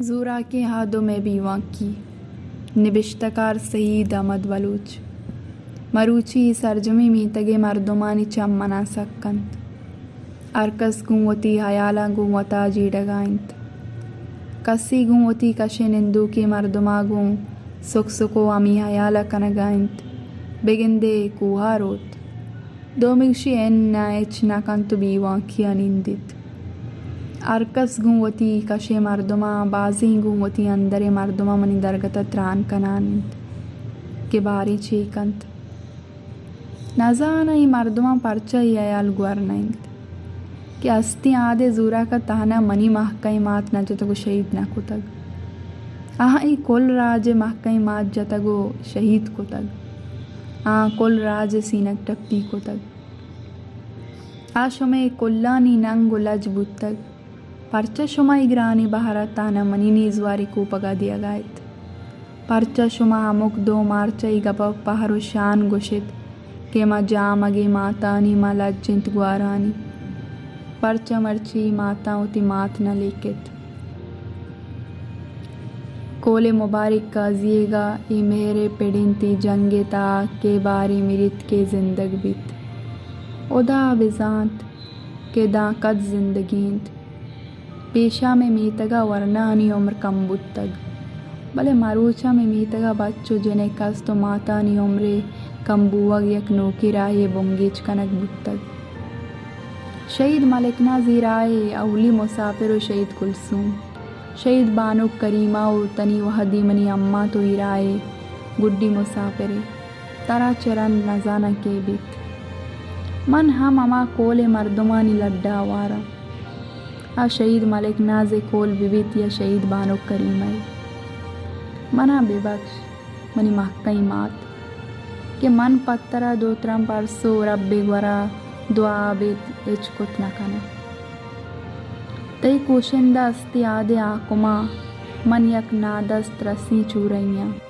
زوراکیں ہاد ءُ مئے بیوانکی۔ نبشتہ کار سعید احمد بلوچ۔ مروچی سرجمیں میتگ ءِ مردمانی چم من ءَ سک اَنت۔ ہر کس گوں وتی ہیالاں گوں وت ءَ جیڑگ ءَ اِنت۔ کسے گوں وتی کش ءِ نندوکیں مردماں گوں سک سک ءُ ہمے ہیال ءَ کنگ ءَ اِنت، بگندے کوہ ءَ روت۔ دومی گوشی، اناں، ہچ نہ کنت ءُ بیوانکی ءَ نندیت۔ ہر کس گوں وتی کش ءِ مردماں، بازیں گوں وتی اندر ءِ مردماں منی درگت ءَ تران کنان اَنت کہ باریں چے کنت۔ نزاناں اے مردماں پرچا اے ہیال گور نہ اِنت کہ ہستیں ہاد ءِ زوراک ءَ تہنا منی مہکئیں مات نہ جتگ ءُ شہید نہ کتگ۔ آہاں اے کل راج ءِ مہکئیں مات جتگ ءُ شہید کتگ۔ آہاں کل راج ءِ سینگ ٹپی کتگ۔ آ شمئے کلانی ننگ ءُ لج بوتگ۔ پرچا شما اے گرانیں بہر ءَ تہنا منی نیزواریں کوپگ ءَ دیگ ءَ اِت؟ پرچا شما ہمک دو مارچ ءَ اے گپ ءَ پہر ءُ شان گوش اِت کہ ما جامگیں ماتانی، ما لج اَنت گوارانی؟ پرچا مرچی اے ماتاں وتی مات نہ لیک اِت؟ کول ءِ مبارک قاضی ئیگ ءَ اے مہر ءِ پڑ اِنت، اے جنگ ءِ تہا کہ باریں مریت کہ زندگ بیت۔ ہدا بزانت کہ داں کد زندگی اِنت۔ پیشا مئے میتگ ءَ ورناہانی عمر کم بوتگ، بلے مروچاں مئے میتگ ءَ بچ ءُ جنک است ءُ ماتانی عمر ءِ کم بوہگ یک نوکیں راہے ءِ بنگیج کنگ بوتگ۔ شہید ملک ناز اے راہ ءِ اولی مسافر ءُ شہید کلثوم، شہید بانک کریمہ ءُ تنی وہدی منی اماں تو اے راہ ءِ گڈی مسافر ئے۔ ترا چہ رند نزاناں کئے بیت۔ من ہم ہما کول ءِ مردمانی لڈ ءَ ہوار آں۔ آ شہید ملک ناز ءِ کول بہ بیت یا شہید بانک کریمہ ءِ۔ من ءَ بہ بکش، منی مہکئیں مات، کہ من پہ ترا دو ترمپ ارس ءُ رب ءِ گور ءَ دعا ءَ ابید ہچ کت نہ کناں۔ تئی کوشندہ ہستیں ہاد ءِ ہاکماں من یک نادست رسیں چورہی آں۔